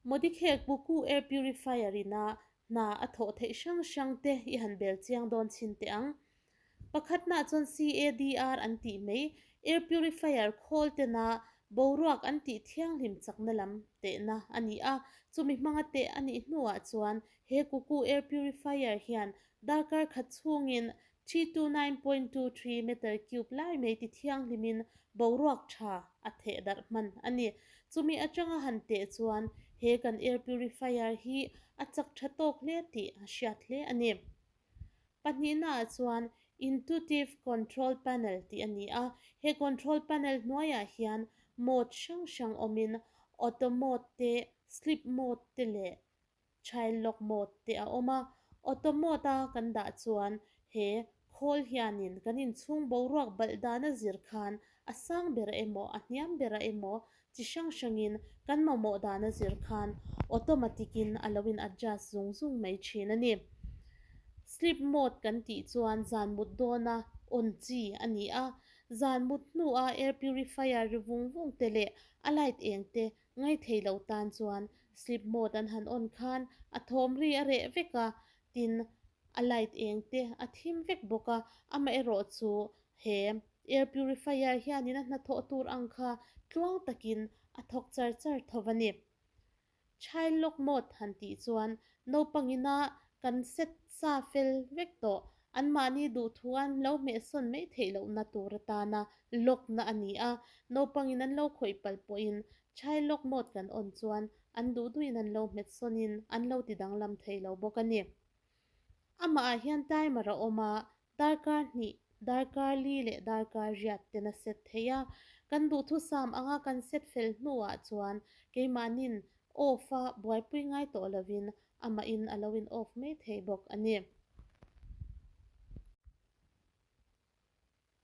Modicare Cuckoo Air Purifier in a hna a thawh theih hrang hrang te i han bel chiang dawn chhin teh ang. Pakhatna chuan CADR an tih mai, air purifier khawl tena boruak an tih thianghlim chakna lam tehna a ni a, chumi hmanga teh a nih hnuah chuan he Cuckoo Air Purifier hian darkar khat chhungin 329.23 meter cube lai mai ti thianghlimin boruak tha a theh darh hman a ni. Chumi atanga han teh chuan he kan air purifier hi a chak tha tawk hle tih a hriat hle a ni. Pahnihnaah chuan Intuitive Control Panel tih a ni a, he control panel hnuaiah hian mode hrang hrang awmin Auto Mode te, Sleep Mode te leh Child Lock Mode te a awm a. Auto Mode a kan dah chuan he khawl hianin kan inchhung boruak balh dan a zir khan a sang ber emaw a hniam ber emaw chi hrang hrangin kan mamawh dan a zir khan automatic in a lo in adjust zung zung mai thin a ni. Sleep mode kan tih chuan zan mut dawna on chi a ni a, zan mut hnua air purifier ri vung vung te leh a light eng te ngai thei lo tan chuan sleep mode an han on khan a thawm ri a reh vek a, tin a light eng te a thim vek bawk a, amaherawh chu He air purifier hianin a hnathawh tur ang kha tluang takin a thawk char char tho a ni. Child lock mode han tih chuan naupangina kan set sa fel vek tawh, anmahni duhthu an lo hmehsawn mai theih lohna tur atana lock na a ni a, naupangin an lo khawih palh pawhin child lock mode kan on chuan an duh duhin an lo hmetsawnin an lo ti danglam thei lo bawk a ni. Amah ah hian timer a awm a, darkar hnih, darkar li leh darkar riat ten a set thei a. Kan duhthusam anga kan set fel hnuah chuan keimahnin off a buaipui ngai tawh lovin amahin a lo in off mai thei bawk a ni.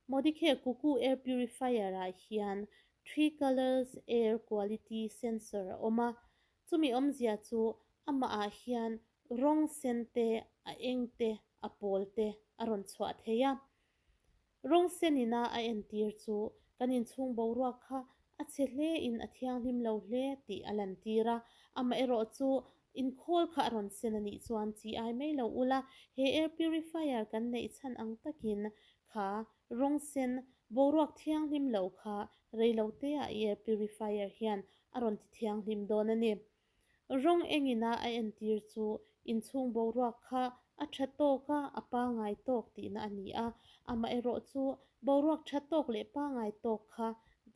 Modicare Cuckoo Air Purifier ah hian Three Colours Air Quality Sensor a awm a, chumi awmzia chu amah ah hian rawng sen te, a eng te, a pawl te a rawn chhuah thei a. Rawng sen ina a entir chu kan inchhung boruak kha a chhe hle in a thianghlim lo hle tih a lantir a, amaherawh chu Inkhawl kha a rawn sen a nih chuan chi ai mai lo ula, he air purifier kan neih chhan ang takin kha rawng sen boruak thianghlim lo kha reiloteah i air purifier hian a rawn ti thianghlim dawn a ni. Rawng engina a entir chu inchhung boruak kha a tha tawk a, a pangai tawk tihna a ni a, amaherawh chu boruak tha tawk leh pangai tawk kha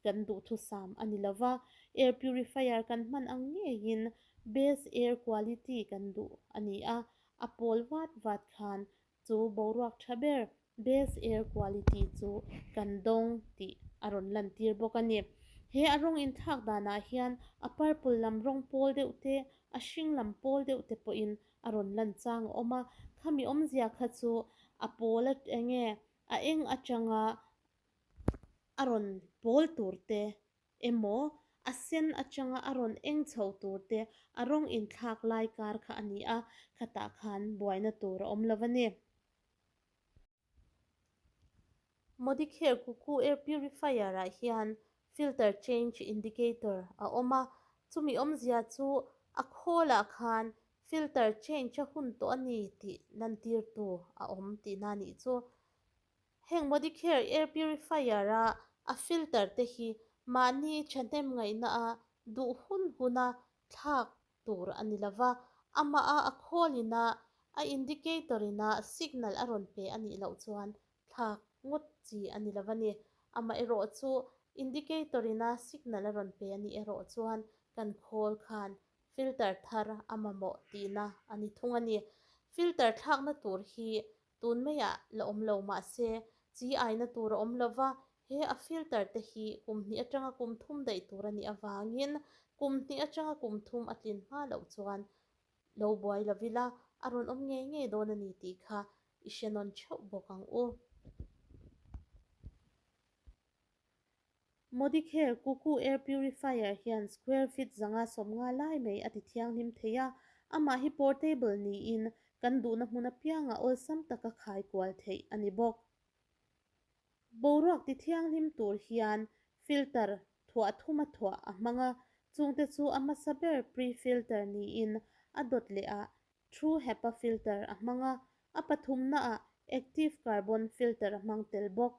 kan duhthusam a ni lova, air purifier kan hman ang ngeiin Best air quality kan duh a ni a, a pawl vat vat khan chu boruak tha ber best air quality chu kan dawng tih a rawn lantir bawk a ni. He a rawng inthlak danah hian a purple lam rawng pawl deuh te, a hring lam pawl deuh te pawhin a rawn lan chang a awm a, khami awmzia kha chu a pawl enge a eng atanga a rawn pawl tur te Emaw, a sen atanga a rawn eng chho tur te a rawng inthlak lai kar kha a ni a, khatah khan buaina tur a awm lo a ni. Modicare Cuckoo Air Purifier ah hian filter change indicator a awm a, chumi awmzia chu a khawlah khan filter change a hun tawh a ni tih lantirtu a awm tihna a nih chu. Heng Modicare air purifier a a filter te hi mahni thahnem ngaihna a duh hun huna thlak tur a ni lova, amah a a khawl ina a indicator ina signal a rawn pe a nih loh chuan thlak ngawt chi a ni lova ni. Amaherawh chu indicator ina signal a rawn pe a nih erawh chuan kan khawl khan filter thar a mamawh tihna a ni thung a ni. Filter thlakna tur hi Tun maiah la awm lo mah se, chi aina tur a awm lo va, he a filter te hi kum hnih atanga kum thum daih tur a nih avangin kum hnih atanga kum thum a tlin hma loh chuan lo buai lo ila, a rawn awm ngei ngei dawn a ni tih kha i hre nawn theuh bawk ang u. Modicare Cuckoo Air Purifier hian square feet zanga 50 lai mai a ti thianghlim thei a, amah hi portable niin kan duhna hmun apianga awlsam taka khai kual theih a ni bawk. Boruak ti thianghlim tur hian filter thuah thuma thuah a hmang a, Chungte chu a hmasa ber pre-filter niin a dawt leh ah True HEPA filter a hmang a, a pathumnaah Active Carbon filter a hmang tel bawk.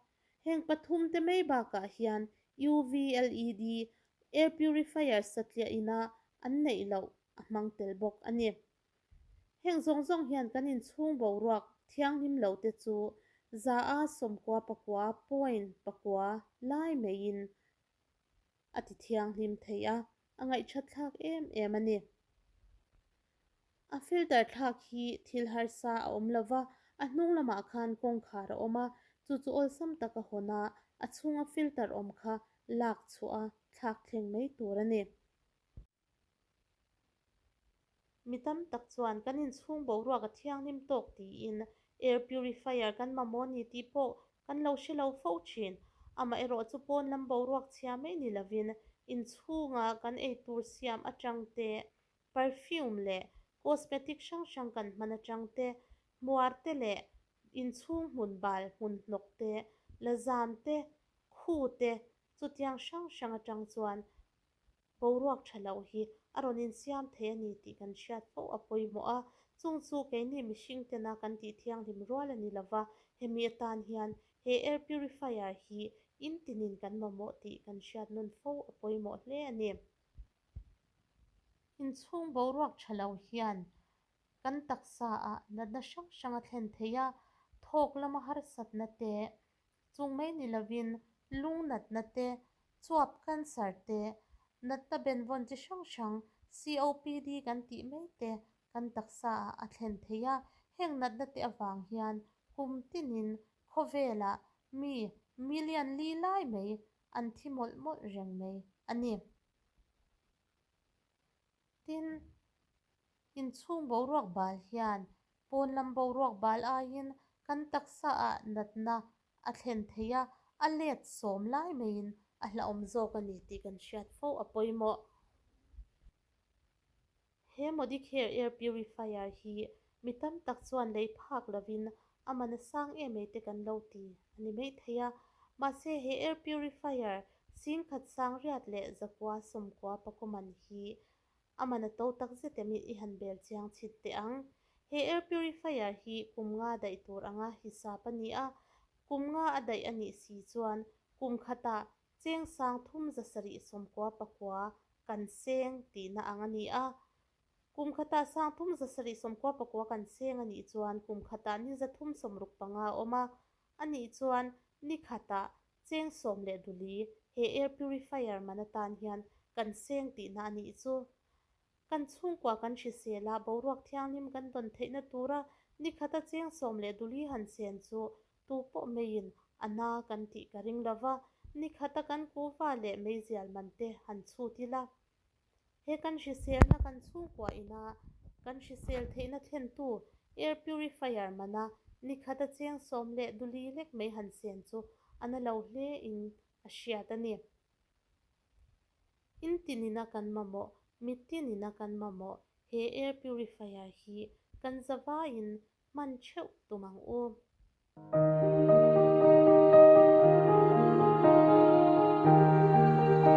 Heng pathumte mai bakah hian UV LED air purifier satliah ina an neih loh a hmang tel bawk a ni. Heng zawng zawng hian kan inchhung boruak thianghlim lo te chu 199 point pakua lai maiin a ti thianghlim thei a, a ngaihthatthlak em em a ni. A filter thlak hi thil harsa a awm lo va, a hnung lamah khan kawngkhar a awm a, chu chu awlsam taka hawn a, a chhunga filter awm kha lak chhuah a thlak thleng mai tur a ni. Mi tam tak chuan kan inchhung boruak a thianghlim tawk tiin air purifier kan mamawh ni tih pawh kan lo hre lo fo thin. Amaherawh chu pawn lam boruak chhia mai ni lovin inchhunga kan eitur siam atang te, perfume leh cosmetic hrang hrang kan hman atang te, hmuar te leh inchhung hmun bal hmun hnawk te, la zam te, khu te chutiang hrang hrang atang chuan boruak tha loh hi a rawn insiam thei a ni tih kan hriat fo a pawimawh a, chung chu keini mihring tena kan tih thianghlim rual a ni lova, hemi atan hian he air purifier hi in tinin kan mamawh tih kan hriat nawn fo a pawimawh hle a ni. Inchhung boruak tha lo hian kan taksa ah natna hrang hrang a thlen thei a, thawk lama harsatna te, Chung mai ni lovin lung natna te, chuap cancer te, natna benvawn chi hrang hrang COPD kan tih mai te kan taksa ah a thlen thei a, heng natna te avang hian kum tinin khawvelah mi million li lai mai an thi mawlh mawlh reng mai a ni. Tin, inchhung boruak bal hian pawn lam boruak bal aiin kan taksa ah natna a thlen thei a, a let sawm lai maiin a hlauhawm zawk a ni tih kan hriat fo a pawimawh. He Modicare Air Purifier hi mi tam tak chuan lei phak lovin a man a sang em ei te kan lo ti a ni mai thei a, mahse he air purifier 1990 man hi a man a to tak zet em i han bel chiang chhit teh ang. He air purifier hi kum nga daih tur anga hisap a ni a, kum nga a daih a nih si chuan kum khatah cheng 3799 kan seng tihna ang a ni a. Kum khatah 3799 kan seng a nih chuan kum khatah ni 365 a awm a, a nih chuan ni khatah cheng 10 duli he air purifier man atan hian kan seng tihna a nih chu. Kan chhungkua kan hrisel a, boruak thianghlim kan dawn theihna tura ni khata cheng 10 duli han sen chu tu pawh meiin a na kan tih ka ring lova, ni khata kan kuva leh meizial man te han chhut ila. He kan hriselna kan chhungkua ina kan hrisel theihna thlentu air purifier mana ni khata cheng 10 duli lek mai han sen chu a na lo hle in a hriat a ni. In tinina kan mamawh, mi tinina kan mamawh he air purifier hi kan zavaiin hman theuh tum ang u.